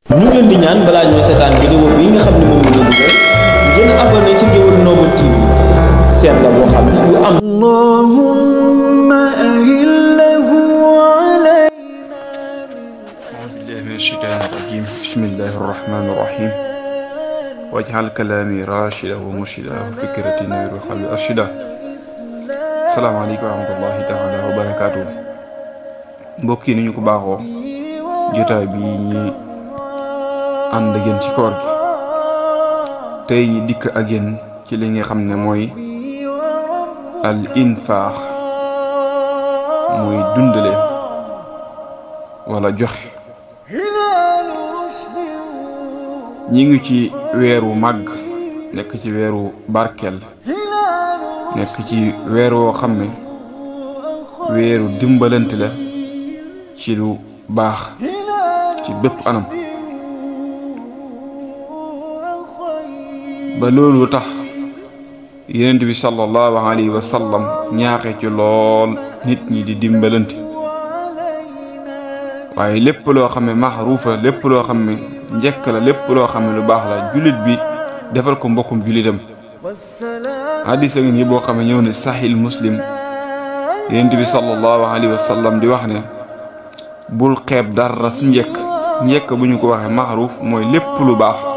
ñu ngi leen di ñaan balaa ñoo seetaan vidéo bi nga xam ne moom la ñu dugal ngeen abonné ci Ngéwël Noble TV seen la boo xam ne lu am. Allahumma ahillahu alayna. A'uuzu billahi mina shaytaani rajiim. Bismillahi rahmaani rahiim. Waj'al kalaami raashidan wa murshidan wa fikrati nawwir wa qalbi arshida. Asalaamaaleykum wa rahmatullahi taala wa barakaatu. Mbokk yi ni ñu ko baaxoo jotaay bi ñi ànd ak yéen ci koor gi tey ñi dikk ak yéen ci li nga xam ne mooy al infaax muy dundale wala joxe. ñi ngi ci weeru màgg nekk ci weeru barkeel nekk ci weer woo xam ne weeru dimbalante la ci lu baax ci bépp anam ba loolu tax yonent bi sallallahu alayhi wa sallam ñaaxe ci lool nit ñi di dimbalante waaye lépp loo xam ne maxruuf la lépp loo xam ne njëkk la lépp loo xam ne lu baax la jullit bi defal ko mbokkum jullitam. hadis a ngi nii boo xam ne ñëw ne sahih muslim yonent bi sallallahu alayhi wa sallam di wax ne bul xeeb dara su njëkk bu ñu ko waxee maxruuf mooy lépp lu baax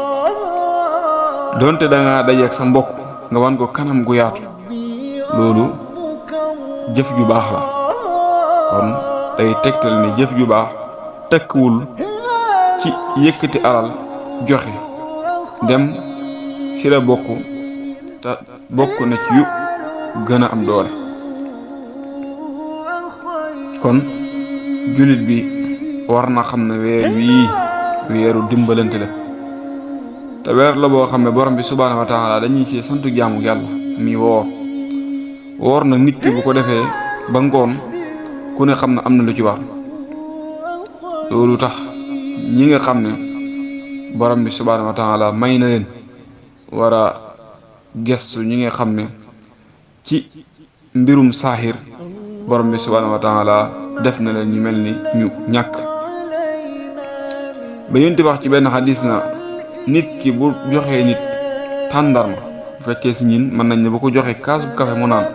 donte da nga dajeek sa mbokk nga wan ko kanam gu yaatu loolu jëf ju baax la kon day tegtal ne jëf ju baax tëkkwul ci yëkkati alal joxe dem ci la bokk te bokk na ci yu gën a am doole kon jullit bi war na xam ne weer wii weeru dimbalante la te weer la boo xam ne borom bi subhaanahu wa taala dañuy ci santu jaamu yàlla mi woor na nit ki bu ko defee ba ngoon ku ne xam ne am na lu ci war loolu tax ñi nga xam ne borom bi subhaanahu wa taala may na leen war a gestu ñi nga xam ne ci mbirum saaxir borom bi subhaanahu wa taala def na leen ñu mel ni ñu ñàkk ba yonent wax ci benn xadis na nit ki bu joxee nit tàndarma bu fekkee si ñin mën nañ ne bu ko joxee kaasu kafe mu naan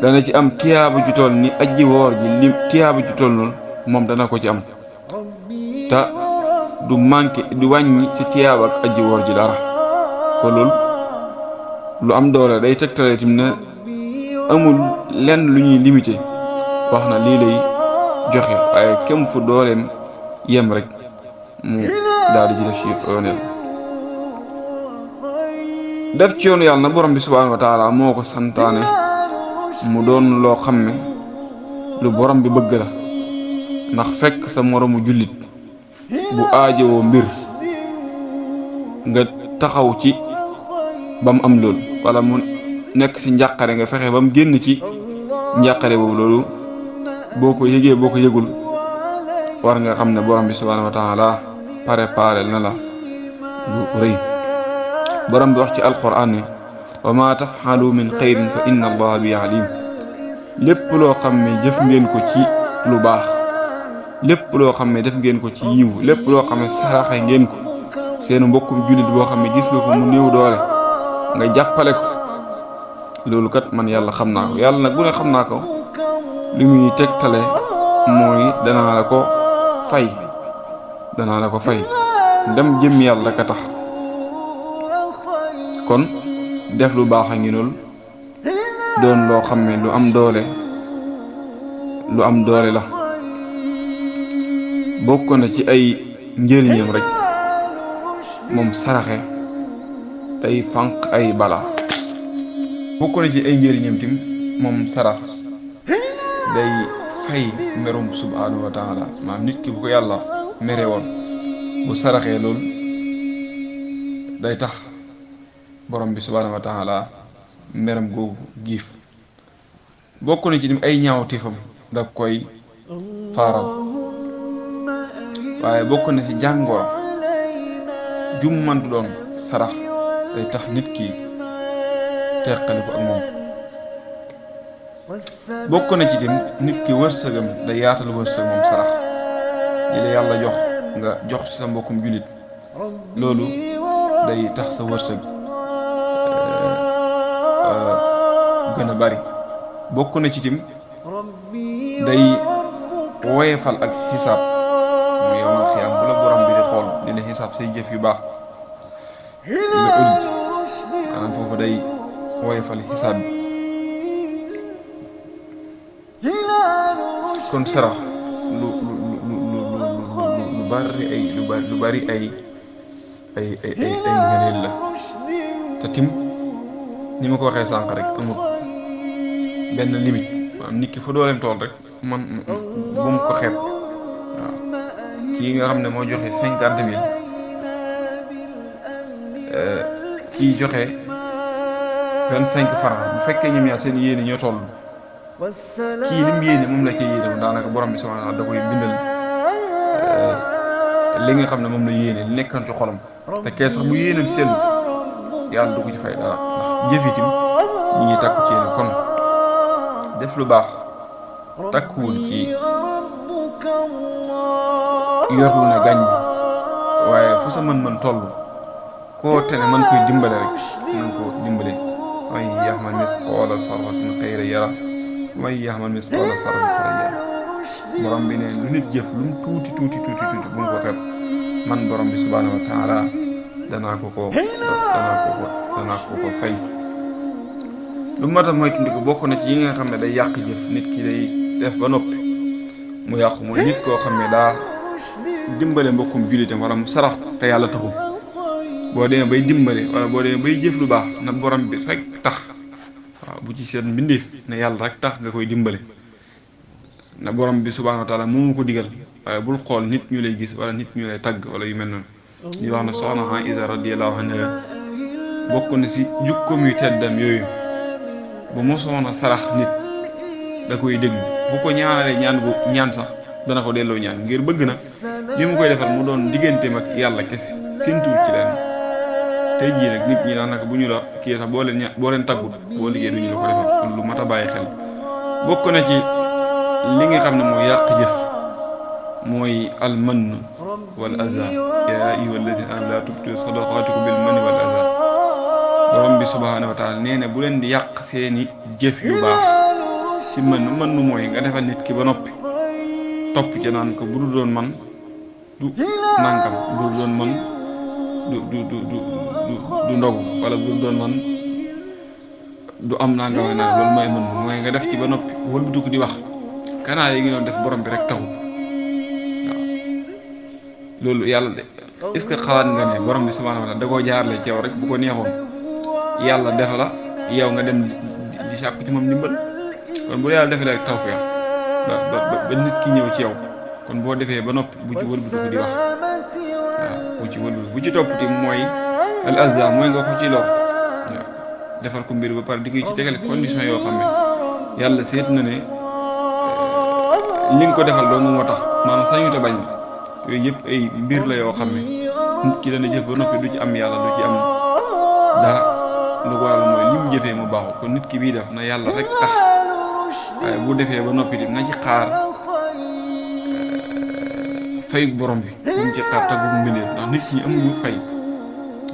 dana ci am tiyaabu ju toll ni aji woor ji li tiyaabu ju toll noonu moom dana ko ci am te du manqué du wàññi ci tiyaab ak aji woor ji dara ko loolu lu am doole day tegtale tim ne amul lenn lu ñuy limité wax na lii lay joxe waaye kem fu dooleem yem rek mu daal di ci def ci yoon yàlla def ci yoonu yàlla na borom bi subhaanahu wa taala moo ko santaane mu doon loo xam ne lu borom bi bëgg la ndax fekk sa moromu jullit bu aajowoo mbir nga taxaw ci ba mu am loolu wala mu nekk ci njàqare nga fexe ba mu génn ci njàqare boobu loolu boo ko yëgee boo ko yëgul war nga xam ne borom bi subhaanahu wa taala préparé na la lu rëy borom bi wax ci alquran ne wa ma tafxalu min xayrin fa inna allaha bi alim lépp loo xam ne jëf ngeen ko ci lu baax lépp loo xam ne def ngeen ko ci yiw lépp loo xam ne saraxe ngeen ko seen mbokkum jullit boo xam ne gis nga ko mu néew doole nga jàppale ko loolu kat man yàlla xam naa ko yàlla nag bu ne xam naa ko li muy tegtale mooy danaa la ko fay dem jëm yàlla ka tax kon def lu baax a ngi noonu doon loo xam ne lu am doole la bokk na ci ay njëriñam rek moom saraxe day fànq ay bala bokk na ci ay njëriñam tim moom sarax day fay merum subhaanahu wa taala maanaam nit ki bu ko yàlla mere woon bu saraxee loolu day tax borom bi subhaanahu wa taala meram googu giif bokk na ci dim ay ñaawteefam da koy faaral waaye bokk na ci jàngoro jum mantu doon sarax day tax nit ki teqali ko ak moom bokk na ci tim nit ki wërsëgam day yaatal wërsëg moom sarax li la yàlla jox nga jox ci sa mbokkum jullit loolu day tax sa wërsëg gën a bari. bokk na ci tim day woyefal ak xisaab mooy yowmal xiyaam bu la borom bi di xool di la xisaab say jëf yu baax la audit maanaam foofu day woyefal xisaab bi. kon sarax lu bari ay ngëneel la te tim ni ma ko waxee sànq rek amul benn limite maanaam nit ki fa dooleem tool rek man bu mu ko xeeb waaw kii nga xam ne moo joxe 50 000 kii joxe 25 francs bu fekkee ñoom ñaar seen yéene ñoo toll kii lim yéene moom la ci yéene daanaka borom bi subhanahu wa ta'ala da koy bindal li nga xam ne moom la yéene li nekkoon ci xolam te kee sax bu yéenam sell yàlla du ko ci fay dara ndax jëf itam ñi ngi takku ci yéene kon def lu baax takkuwul ci yor lu ne gàññ waaye fu sa mën-mën toll koo tene mën koy dimbale rek mën ko dimbale man yaxmal misqaala sarratin xayran yara man yaxmal misqaala sarratin sarran yara borom bi ne lu nit jëf lu mu tuuti bu mu ko xeeb man borom bi subhaanahu wa taala danaa ko fay. lu mat a moytandiku bokk na ci yi nga xam ne day yàq jëf nit ki day def ba noppi mu yàqu mooy nit koo xam ne daa dimbale mbokkum jullitam wala mu sarax te yàlla taxul. boo demee bay dimbale wala boo demee bay jëf lu baax na borom bi rek tax waaw bu ci seen mbindeef ne yàlla rek tax nga koy dimbale na borom bi subhaanahu wa taala moomu ko digal waaye bul xool nit ñu lay gis wala nit ñu lay tagg wala yu mel noonu. ñuy wax na soxna Aïsa radiyallahu anha bokk na si jukkoom yu teddam yooyu bu mosoon a sarax nit da koy déglu bu ko ñaanalee ñaan sax dana ko delloo ñaan ngir bëgg na li mu koy defal mu doon digganteem ak yàlla kese séntuwul ci leen. tey jii nag nit ñi daanaka bu ñu la kii sax boo leen taggut boo liggéey du ñu la ko defal kon lu mat a bàyyi xel bokk na ci li nga xam ne mooy yàq jëf mooy almann wal aza yaa ayyuha alladina amanu laa tubtilu sadaqaatikum bil manni wal aza borom bi subhaanahu wa taala nee na bu leen di yàq seeni jëf yu baax ci mën mooy nga defal nit ki ba noppi topp ci naan ko bu dul doon man du nangam bu dul doon man du ndogu wala bu dul doon man du am nangam ak nangam loolu mooy mën mooy nga def ci ba noppi wëlbatu ko di wax kanaa yi ngi doon def borom bi rek taxu waaw loolu yàlla de est-ce que xalaat nga ne borom bi subhaanahu wa taala da koo jaarale ci yow rek bu ko neexoon yàlla defa la yow nga dem di sàkku ci moom ndimbal kon bu yàlla defee rek tawfeex ba nit ki ñëw ci yow kon boo defee ba noppi bu ci wëlbatu ko di wax waaw bu ci toppati mooy al azza mooy nga ko ci lor waaw defal ko mbir ba pare di koy ci tegale condition yoo xam ne yàlla seet na ne li nga ko defal doo moo tax maanaam sañu te bañ yooyu yëpp ay mbir la yoo xam ne nit ki dana jëf ba noppi du ci am yàlla du ci am dara lu ko waral mooy lim jëfee mu baaxul kon nit ki bii def na yàlla rek tax waaye bu defee ba noppi di na ci xaar fay borom bi bu mu ci xaar taggu mbindeef ndax nit ñi amuñu fay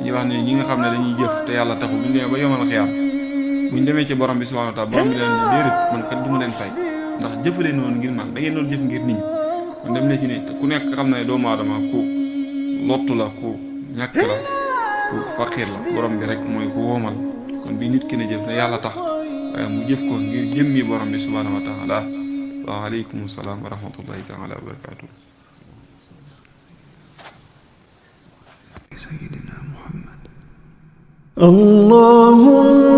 ñi wax ne ñi nga xam ne dañuy jëf te yàlla taxul buñ demee ba yomal xiyaam buñ demee ci borom bi subhaanahu wa taala borom bi leen déedéet man kat du ma leen fay ndax jëfalee noonu ngir man da ngeen doon jëf ngir nit ñi kon dem na ci ne ku nekk xam na ne doomu aadama ku lottu la ku ñàkk la ku faqiir la borom bi rek mooy ku woomal kon bi nit ki ne jëf ne yàlla tax waaye mu jëf ko ngir jëmmi borom bi subhaanahu wa taala wa aleykum salaam wa rahmatullahi taala wa barakatuh اللهم